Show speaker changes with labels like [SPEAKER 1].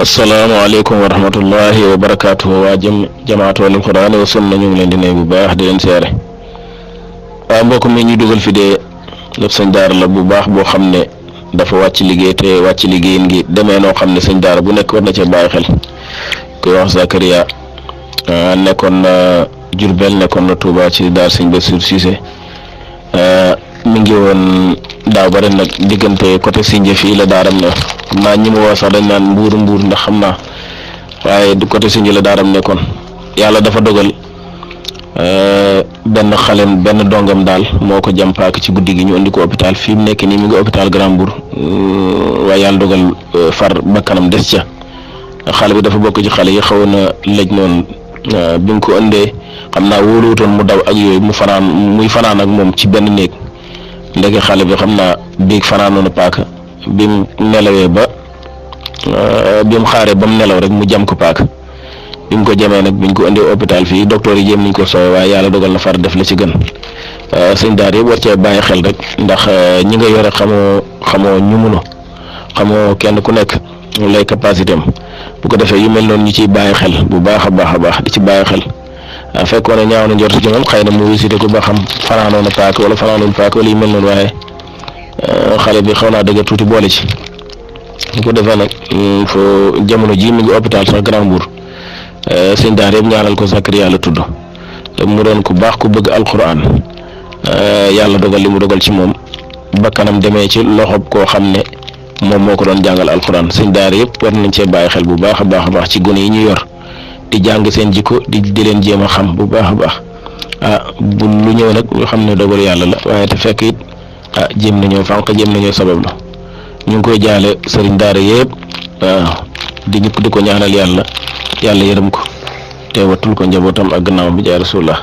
[SPEAKER 1] asalaamaaleykum wa rahmatullahi wa barakaatuhu waa jamaatu wal Qur'aan wa sunna ñu ngi leen di nuyu bu baax di leen seere waaw mbokk mi ñu dugal fi de lépp sëñ daara la bu baax boo xam ne dafa wàcc liggéey te wàcc liggéey ngi demee noo xam ne sëñ daara bu nekk war na cee bàyyi xel kuy wax Zakaria nekkoon na Jurbel nekkoon na Touba ci daar sëñ Bassirou Cissé mi ngi woon daaw ba ren nag diggante côté Sindia fii la daaram ne xam naa ñi mu woo sax dañ naan mbuur ndax xam naa waaye du côté Sindia la daaram nekkoon yàlla dafa dogal benn dongam daal moo ko jam paak ci guddi gi ñu indi ko hôpital fi mu nekk nii mi ngi hôpital Grand Mbour waaye yàlla dogal far bakkanam des ca xale bi dafa bokk ci xale yi xawoon na lëj noonu bi mu ko indee xam naa wóoluwutoon mu daw ak yooyu muy fanaan ak moom ci benn néeg ndeke xale bi xam naa biig fanaanoon paaka bi mu nelawee ba bi mu xaaree ba mu nelaw rek mu jam ko paaka bi mu ko jamee nag biñ ko indee hôpital fii docteur yi jéem nañ ko soowe waaye yàlla dogal na far def la ci gën sëñ daar yëpp war cee bàyyi xel rek ndax ñi nga yore xamoo ñu mënu xamoo kenn ku nekk lay capacité am bu ko defee yu mel noonu ñu ciy bàyyi xel bu baax a baax di ci bàyyi xel fekkoon ne ñaaw na njort ci moom xëy na mu visité ko ba xam fanaanoon na paaka wala fanaanoon paaka wala yu mel noonu waaye xale bi xaw naa dëgg tuuti boole ci bu ko defee nag foo jamono ji mi ngi hôpital sax Grand Mbour sëñ daar yëpp ñaanal ko Zakaria la tudd mu doon ku baax ku bëgg alquran yàlla dogal li mu dogal ci moom bakkanam demee ci loxob koo xam ne moom moo ko doon jàngal alquran sëñ daar yëpp war nañ cee bàyyi xel bu baax a baax ci gone yi ñu yor di jàng seen jikko di leen jéem a xam bu baax a baax bu lu ñëw nag ñu xam ne dogal yàlla la waaye te fekk it jéem nañoo fànq jéem nañoo sabab la ñu ngi koy jaale sëriñ daara yëpp di ko ñaanal yàlla yërëm ko te wattul ko njabootam ak gannaawam bi jaay rasulullah